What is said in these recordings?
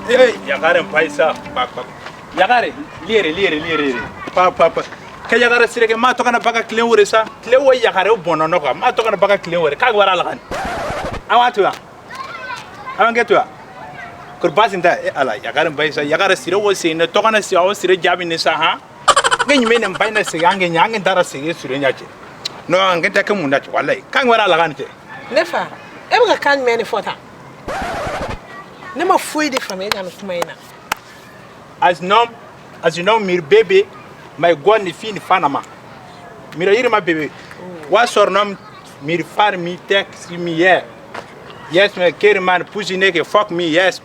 Eh, yakare mpaisa pa pa. Yakare, liere liere liere. Pa pa pa. Ka yakare sireke ma to kana baka tile wore sa. Tile wo yakare bono no ka. Ma to kana baka tile wore. Ka wara la kan. Awa to ya. Awa nge to ya. Kur basin ta e ala yakare mpaisa yakare sire wo se ne to kana si awo sire jabi ne sa ha. Nge nyime ne mpai na se ange nya ange dara se sire nya che. No ange ta ke munda che wallahi. Ka wara la kan che. Ne fa, e bɛ ka kan jumɛn de fɔ tan? Ne ma foyi de faamuya e ka nin kuma in na. As nom, as you know, mir bébé, my god ni fin fanama. Mira irma bébé. Wa surnom mir far mi text mi yeah. Yes, me carry man pussy nigga fuck me yes.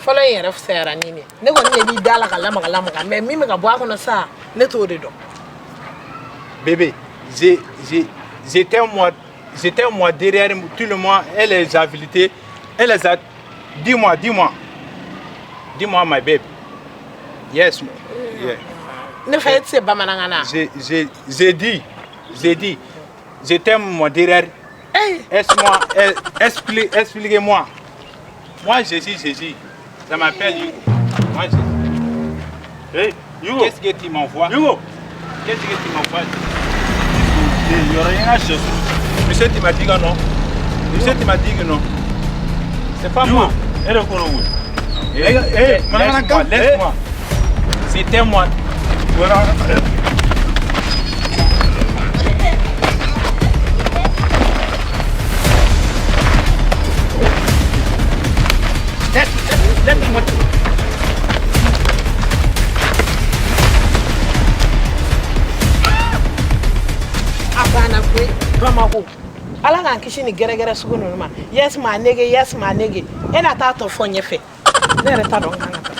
Fɔlɔ in yɛrɛ fisayara ni nin ye. Ne kɔni ɲɛ b'i da la ka lamaga lamaga, mais min bɛ ka bɔ a kɔnɔ sa, ne t'o de dɔn. Bébé, j'étais moi, j'étais moi derrière tout le monde et les habilités et les a. Dis-moi, dis-moi. Dis-moi my baby. Yes, yeah. Ne fa, e tɛ se bamanankan na? J'ai dit, je t'aime moi derrière. Ee. Est-moi, explique, expliquez-moi. Moi, Jésus, Jésus. Ça m'appelle Hugo. Moi, Jésus. Hey, Hugo. Qu'est-ce que tu m'envoies? Hugo. Qu'est-ce que tu m'envoies? Yɔrɔ in ka sɛ. Monsieur, tu m'as dit que non. Monsieur, tu m'as dit que non. C'est pas moi. E de ko don koyi. Eh, Eh, eh, manamanakan. laisse-moi, laisse-moi. C'était moi. Voilà. Laisse-moi. A banna koyi. Bamako, Ala k'an kisi ni gɛrɛgɛrɛ sugu ninnu ma. Yes ma nege, yes ma nege, e na taa tɔ fɔ ɲɛfɛ. Ne yɛrɛ t'a dɔn n kan ka taa.